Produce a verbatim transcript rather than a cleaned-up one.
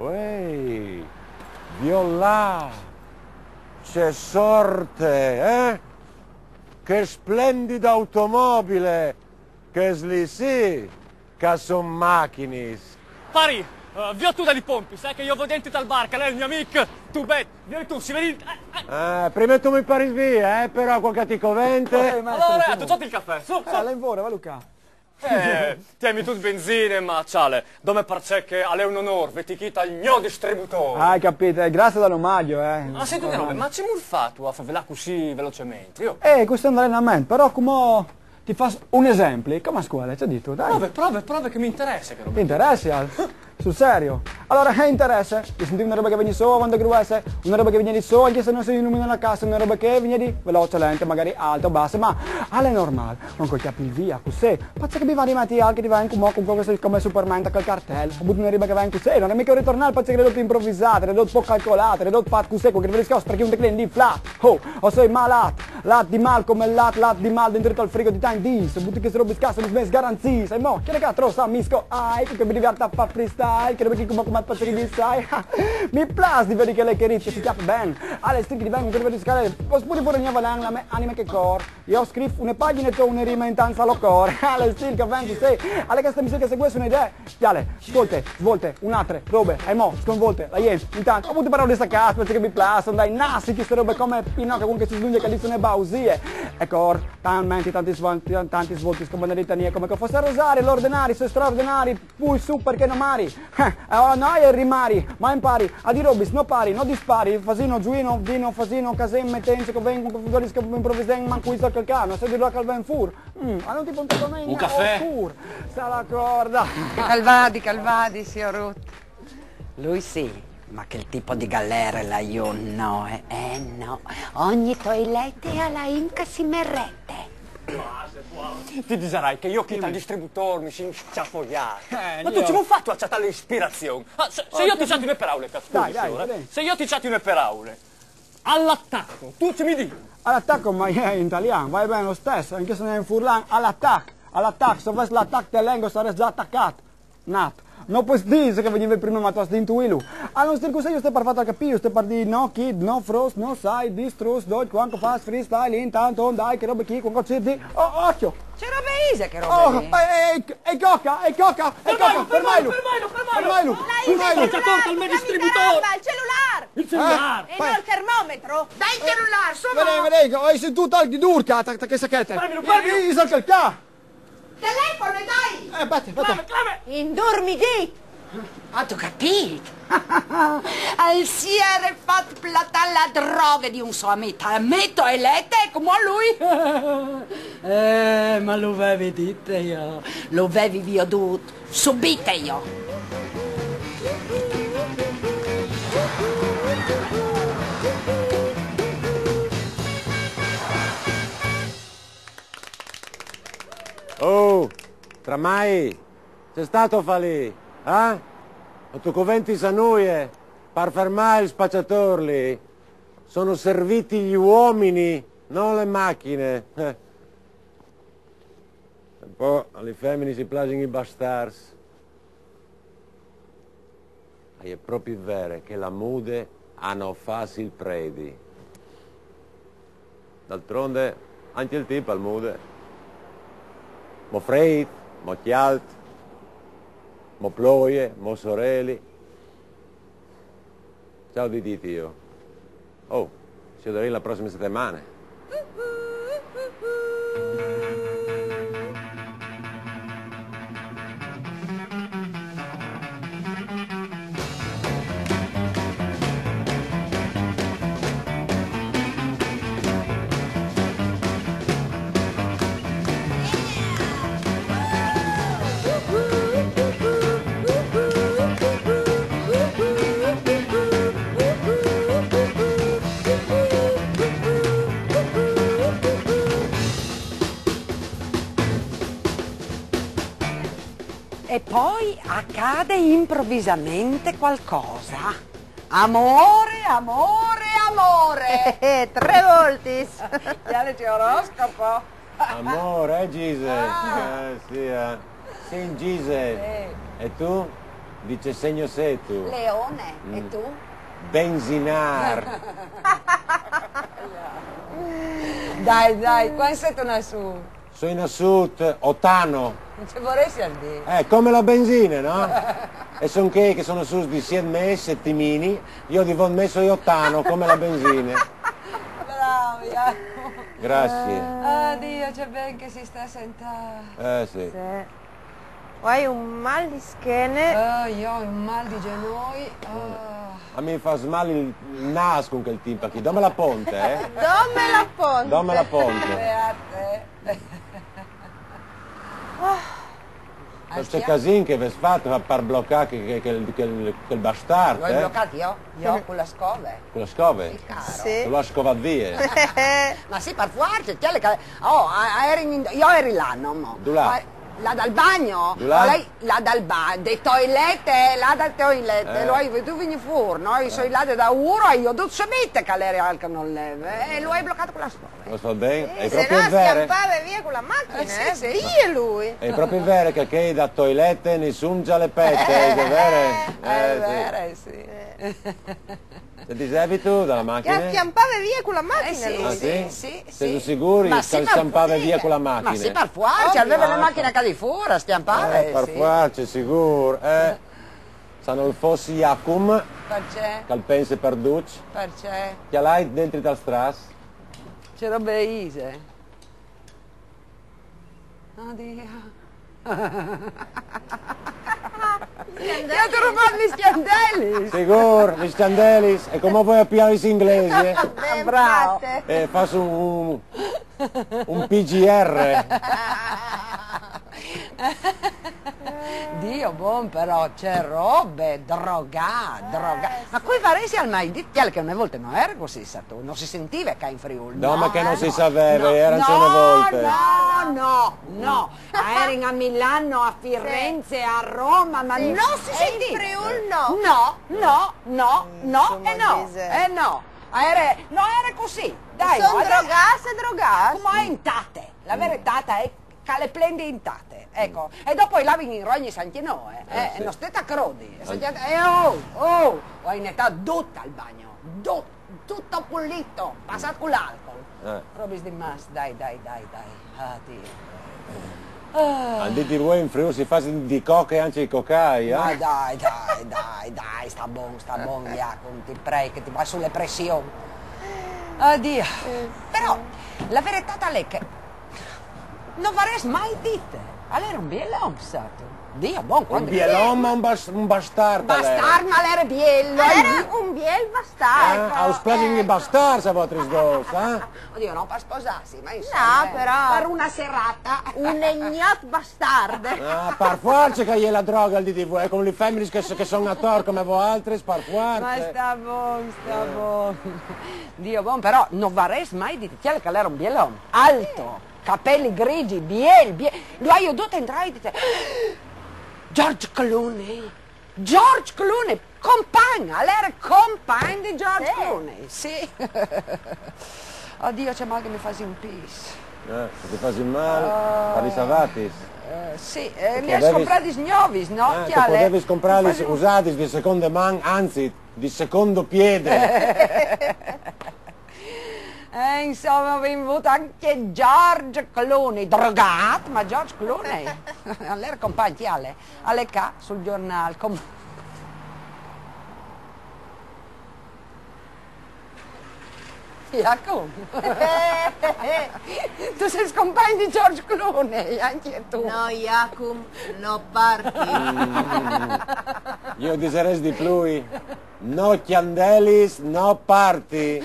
Uè, violà, ce sorte, eh? Che splendida automobile, che sli sì, che son machinis. Pari, eh, viò tu da li pompi, sai che io vado dentro dal bar, che l'è il mio amico, tu bet, vieni tu, si vedi... eh, eh. Eh, prima tu mi paris via, eh, però quel che ti covente. Eh, maestro, Allora, siamo- tu sotto il caffè, su, su. Eh, l'è in vore, va Luca. Eh, tieni tu benzine, ma ciale, dome perché che l'è un onor, veti chi tal mio distributore. Ah, hai capito, eh, grazie dall'omaggio, eh. Ma senti una roba, ma ce mur fatu a favelà così velocemente? Io... Eh, questo è un allenamento, però come ti faccio un esempio, come a scuola, ti ho detto, dai. Prove, prove, prove che mi interessa che roba. Ti interessa, Al? Sul serio? Allora, che interessa? Ti senti una roba che viene solo quando è gruesa, una roba che viene di solo, anche se non si illumina la casa, una roba che viene di veloce, lenta, magari alta o bassa, ma alle è normale, non col capi via, così. Pazzo che mi va di matti anche di vengo mo con quello che come Superman da quel cartello. Ho avuto una roba che vengo così, non è mica un ritornale, pazzo che ridotto improvvisato, ridotto poco calcolato, ridotto fatto così, con che riferisco perché un declino di flat. Oh, o sei malato, lat di mal come lat, lat di mal dentro al frigo di Time Dis. Butti che se robe scasso, non smesso garanzia. Sai mo, che ne trossa, misco, ai, che mi diverta a fare freestyle, che robe che come come pazzo che mi sai. Mi piace di vedere che lei che ricci si chiappa ben. Alle stringhe di ben, che riferisco, posso pure fare la mia valanga, la mia anima che core. Io scrivo una pagina e tu una rima in tanza lo core. Alle stringhe che vengo, sì. Alle che sta miseria che segue un'idea. Piale, svolte, svolte, un'altra, robe, e mo, sconvolte, la ien, intanto, ho avuto parole di sta casa, perché mi piace, andai nassi, che ste robe come Pinocchio, con che si sdunge che lì sono bausie. E cor, talmente tanti svanti, tanti svolti, scombinati tanie, come che fosse rosario, l'ordinari, sono straordinari, poi su perché non mari. Eh, e ora noi e rimari, ma impari, a di robis, no pari, no dispari, fasino, giuino, vino, fasino, casem, metenzo, che vengo, che futurisco, improvvisen, manco iso che il cano, se dirò che il ben fur. Mm, ma non ti conto mai Un caffè? Pur. Sta la corda. Calvadi, calvadi, signor Ruth. Lui sì, ma quel tipo di galera là io no, eh, eh no. Ogni toilette alla inca si merrette. Ti disarai che io chi tal distributore mi sono sciafogliato. Eh, Ma io- tu ci vuoi fatto a chattare l'ispirazione? Ah, se, se io ti chatto una parola, Dai, dai, signore, dai. Se io ti chatto una parola, all'attacco, tu ci mi dici? All'attacco, ma è in italiano, va bene lo stesso, anche se non è in furlan, all'attack, all'attack, se avessi l'attack del lengo sarei già attaccato. Nat. Non puoi dire che veniva prima, ma tu hai intuito. A non stir così, io stai per fatto capire, io stai per dire no kid, no frost, no side, distrust, dodge, quando fast freestyle, intanto dai, che robe qui, quando ci di... Oh, occhio! Che robe ise che Oh, robe ise? e, e, e coca, e coca, e coca, fermailu! Fermailu, fermailu! Fermailu! Fermailu! Ci ha tolto il mio distributore! Il cellulare! Il cellulare! E no il termometro! Dai il cellulare, su! Vedete, vedete, ho sentito anche di durca, ta- ta- che sacchetta. Fermilo, fermilo. Io so che il ca. Telefono, dai! Eh, aspetta, aspetta. Clame, clame! Indurmidì! Ah, tu capito? Al si era fatto platare la droga di un suo amico, metto e lette come lui. Eh, ma lo avevi detto io, lo avevi veduto subito io. Oh, tramai, c'è stato falì, eh? O tu coventi sa nuie, par fermare il spacciator lì. Sono serviti gli uomini, non le macchine. Eh. Un po' alle femmine si plasino i bastards. E è proprio vero che la mude hanno facile predi. D'altronde, anche il tipo al mude. Mo freit, mo chialt, mo ploie, mo soreli. Ciao di dite io. Oh, ci vedremo la prossima settimana. E poi accade improvvisamente qualcosa. Amore, amore, amore! Eh, tre volte! Chiaro, c'è oroscopo! Amore, eh, Gisele? Eh, sì, eh. Sì, Gisele. E tu? Di ce segno sêstu? Leone, e tu? Benzinar. Dai, dai, quand sêstu nassût? Soi nassût otano. Ce voressial dî? Eh, come la benzine, no? E son chei che a son nassûts di siet mês, setimini, jo di vot mês soi otano, come la benzine. Bravo, Jacopo. Grazie. Ah, Dio, ce ben che si sta sentâ. Eh sì. Sì. Ho un mal di schiena. Ah, jo ho un mal di genoi. Ah. A mi fâs mal il nâs cun chel timp chi. Dome la ponte, eh? Dome la ponte. Dome la ponte. Beate. Ce casin che vês fat par blocâ che, che, chel, chel, chel bastart, Lu ai eh? blocât jo, jo cu la scove. Cu la scove? Sì, caro. Sì. Lu âs scovât vie. Ma sì, par fuarce, cjale che... Oh, a, a eri in, jo eri là, no, mo. Dulà? A, là dal bagno. Dulà? Lei, là dal bagno, de toilette, là dal toilette. Eh. Lu ai viodût vignî fûr, no? Jo soi là de daûr, e jo dut subit che al ere alc che nol leve. E lu ai blocât cu la scove. Lu âs fat ben? E je Se propit no vere. scampave vie cu la machine, Eh, sì, eh? sì. Io e lui. E je propit vere che chei da toilette nissun ce le pete, e je vere? Eh, Eh, sì. vere, sì. Ce disevistu da la Che machine? scampave vie cu la machine Eh, sì, lui. Ah, sì, sì? sì, sì. Sêstu sigûr che Ma al sì, par scampave fuarce. vie cu la Ma machine? sì, par fuarce, al veve la machine ca di fûr, scampave, Eh, par sì. fuarce, sigûr, eh. Se nol fos Jacum, Parcè? che al pense par ducj, Parcè? cjalait dentri tal stras. Ce robe ise. Oddio. Che tu rubat lis cjandelis. Sigûr, lis cjandelis, e come voi a piâlis in inglês, eh? Ben, Bravo. frate. Eh, fâs un, un P G R. Dio bon, però, ce robe, drogât, drogât. Ma cui varessial mai dit, cjale che une volte no ere cussì, sa tu, no si sentive ca in Friûl. No, ma che no si eh, saveve, no, ere ancje no, une volte. No, no, no. A erin a Milano, a Firenze, a Roma, ma Sì. no si E in sentive. Friûl no. No, no, no, no, Insome, e no, dise. E no. A ere, no ere cussì. Dai, Son no, drogâts e drogâts. Come e je in tate? La veretât e je che al è plen di in tate, eco. E dopo i lavin i rognis ancje nô, eh. Eh, Eh, sì. No stêt a crodi. E se... eh, oh, oh, o ai netât dut al bagno, dut, tutto pulito, passât cul alcol. Eh. Robis di mats, dai, dai, dai, dai. Ah, Dio. Ah. Àn dit vuê in Friûl si fasin di coche ancje i cocai, eh? Ma dai, dai, dai, dai, sta bon, sta bon, Jacum, ti prei, che ti va su la pression. Oddio. Però la veretât al è che no varès mai dit. Al ere un biel om, sâstu. Dio bon, Un cuant che... biel om, ma un, bas-, un bastart al ere. Bastart, ma al ere biel. Al ere un biel bastart. Eh? A us plasin i bastarts a votris dôs, eh? Oddio, no par sposâsi, ma insome. No, però. Par une serate. Une gnot bastarde. Ah, par fuarce che e je la droga al dì di vuê, come lis feminis che, che a son ator come voaltris, par fuarce. Ma sta bon, sta bon. Dio bon, però no varès mai dit, cjale che al ere un biel om. Alto, capei grigi, biel, biel. Lu ai viodût jentrâ e dî: George Clooney. George Clooney, compagn, al ere compagn di George Sì. Clooney, sì. Oddio, ce mâl che mi fasin i pîts. Eh, se ti fasin mâl, par lis savatis. Eh, sì, eh, Ti lis âs podevis... comprâlis gnovis, no? Eh, ti Cjale. podevis comprâlis Fasin- usadis di seconde man, anzit, di secondo piede. Eh, insome, o vin vût ancje George Clooney, drogât, ma George Clooney. Al ere compagn, cjale, al è ca sul gjornâl, com-, Jacum. Tu sês compagn di George Clooney, ancje tu. No, Jacum, no parti. Jo o disarès di plui. No cjandelis, no parti.